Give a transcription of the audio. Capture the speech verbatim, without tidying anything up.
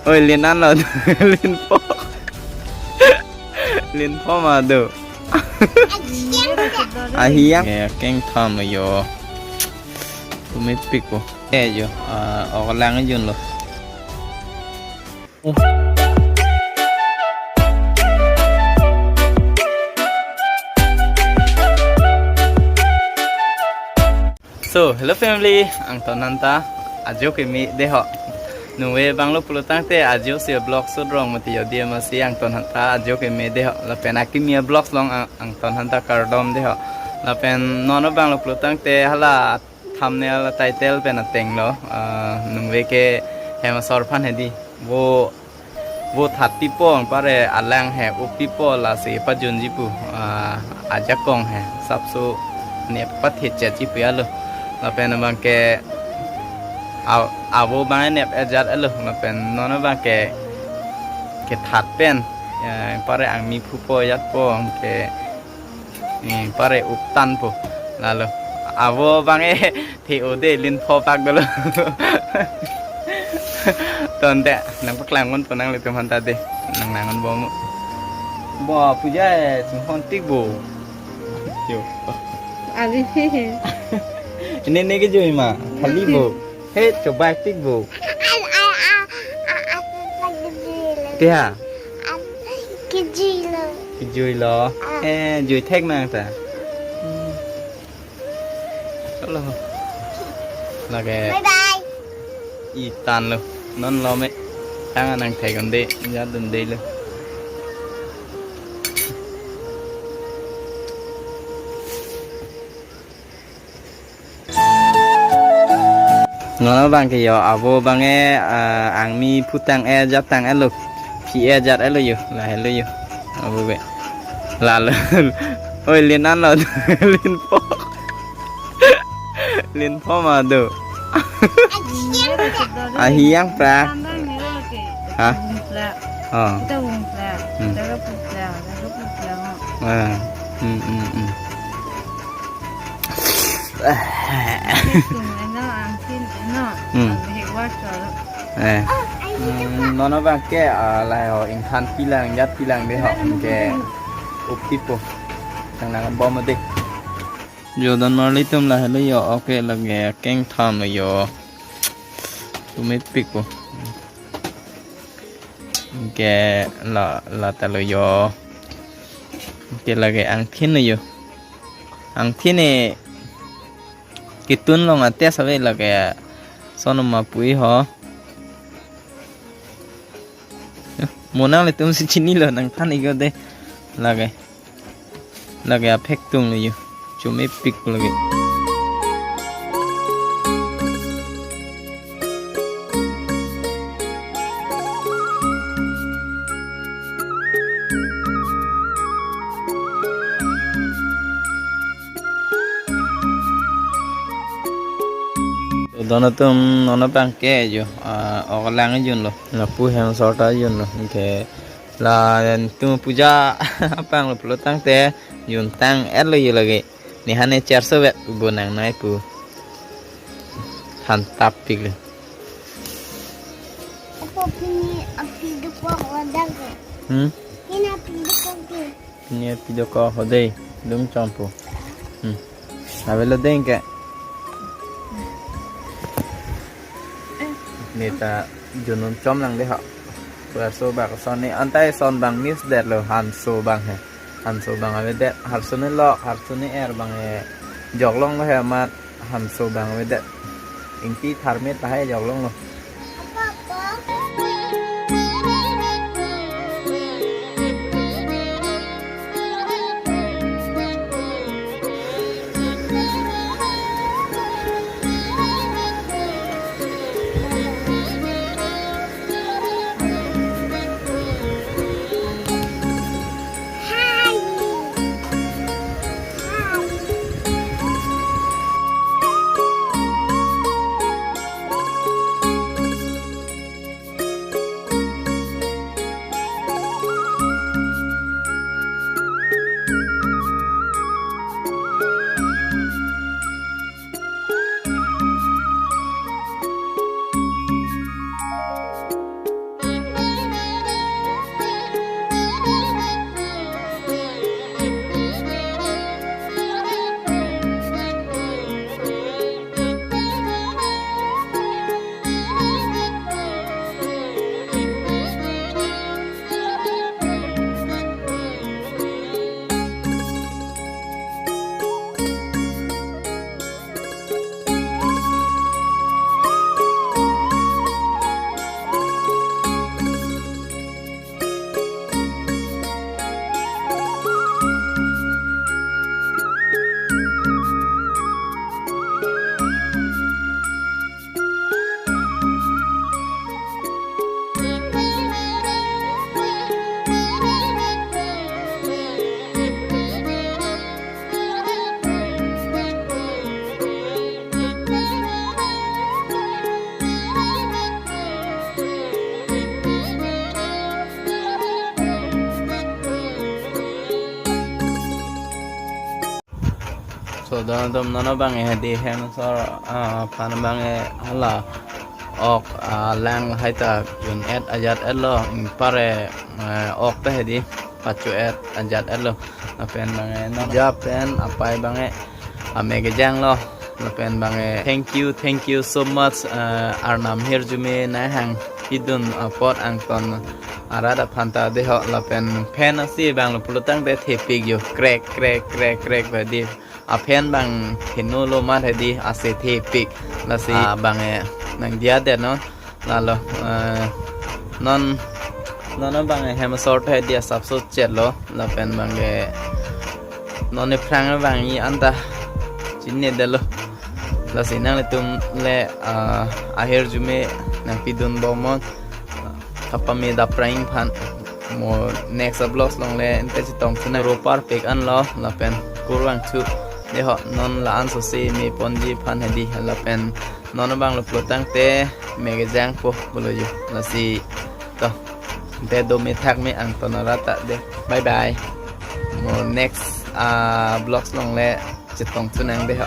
Oi, lin anlo. Lin pho. Lin pho ma do. Ahi yang. Ya, keng tham yo. Tumit pik ko. Eh, yo. Ah, ok lang yun lo. So, hello family, angton aphan ta ajo keme dei ho. Nungve banglo pulotangte ajo si vlog shoot rong mati jodi amatsi angton aphan ta ajo keme dei ho. Lapen akimi vlogs along ang, angton aphan ta kardom dei ho. Lapen non banglo pulotangte hala thumbnail, title pen ateng lo, ah, nungve ke hem asor aphan hedi. Vo, vo that pipo, anpar ke alang he up pipo, lasi pajunji pu, ah, ajakong he sapso ne pathe chetji pu alo. Lapen abang ke a, avo abang nep ajat alo, lapen non abang ke kethat pen, ya, anpar ke angmi phupo jatpo, anke eh, anpar ke uptan po. Lalo. Avo abang ke the-o dei, lin pho pak dolo. Tangte, nangpaklang ponpo nanglitum aphan ta dei. Nang nang-an bom. Bo puja eh, sung hon tik bo. Yo. Abi. Ini ne kejui ma, thali bo. He, coba tik bo. Tia. Kejui lo. Kejui lo. Ah. Eh, jui thek nang ta. Hmm. Chalo. Lake. Bye bye. Itan lo. Non lo me. Tang nang thek un dei, jadun dei lo. Non abang ke yo, avo abang ke, ah, angmi phutang-et jat tang-et lo. Phi-et jat-et lo yo, la helo yo. Avo ke. Lalo. Oi, lin anlo, lin pho. Lin pho ma do. Ahi yang pra. Ha? Oh. Hmm. Ah. Hmm, hmm, hmm. Hmm. Hmm, non abang ke, ah, la ho, ingthan pilang, jat pilang dei ho, ke up pipo. Tang nang bom dei. Jo don marli atum, la helo yo, okay, lake keng tham lo yo. Tumit pik po. Ke la, la ta lo yo. Ke lake angthin lo yo. Angthin ne ketun long ate save lake son ma pui ho. Mo nanglitum si chinilo, nangthan ik dei. Lake. Lake aphek tung lo yo. Chome pik lake. Don atum, non abang ke jo, ah, ok lang jun lo. Lapu hem asor ta jun lo. Ke la tu puja apang lo pulotangte jun tang-et lo yo lake. Ne hane charso vet pu bo nangnoi pu. Than tap pik lo. Apa pini api dokok wadak ke? Hmm? Pini api dokok ke? Pini api dokok ho dei, dum chompo. Hmm. Avelo dei ke. Ne ta junun chom lang dei ho. Puarso bak son ne antai son abang miss det lo, hanso abang he. Hanso abang avedet, harso ne lok, harso ne er abang he. Jok long lo he amat. Hanso abang avedet. Ingti tharmet lahai jok long lo. Don dom non abang hedi hem asor, ah, aphan abang hala ok, ah, lang lahai ta jun-et ajat-etlo, ingpare, eh, ok ta hedi pacho-et ajat-etlo. Lapen abang non ja pen apai abang ame kejanglo. Lapen abang thank you, thank you so much, eh, Arnam Hirjume nanghang pidun apot angton arat aphan ta deho. Lapen fan asi abang lo pulotangte thepik jo, krek krek krek krek ba di. A fan abang heno lo mat hedi ase thepik. Lasi, ah, abang nang dia de non. Lalo, eh, non, non abang hem asor ta hedi asapso chetlo. Lapen abang non aphrang abang i anta chinine detlo. Lasi nanglitum le, ah, ahirjume nangpidun bomnon. Kapame daprang aphan mo next vlogs along le ante chetong chunang ro parpik anlo. Lapen kurvangthu deho, non la-an sosi me ponji aphan hedi. Lapen non abang lo pulotangte me kejangpo pulo jo. Lasi to, ante dome thakme angton arat ta de. Bye bye. Mo next, ah, vlogs along le chetong chunang deho.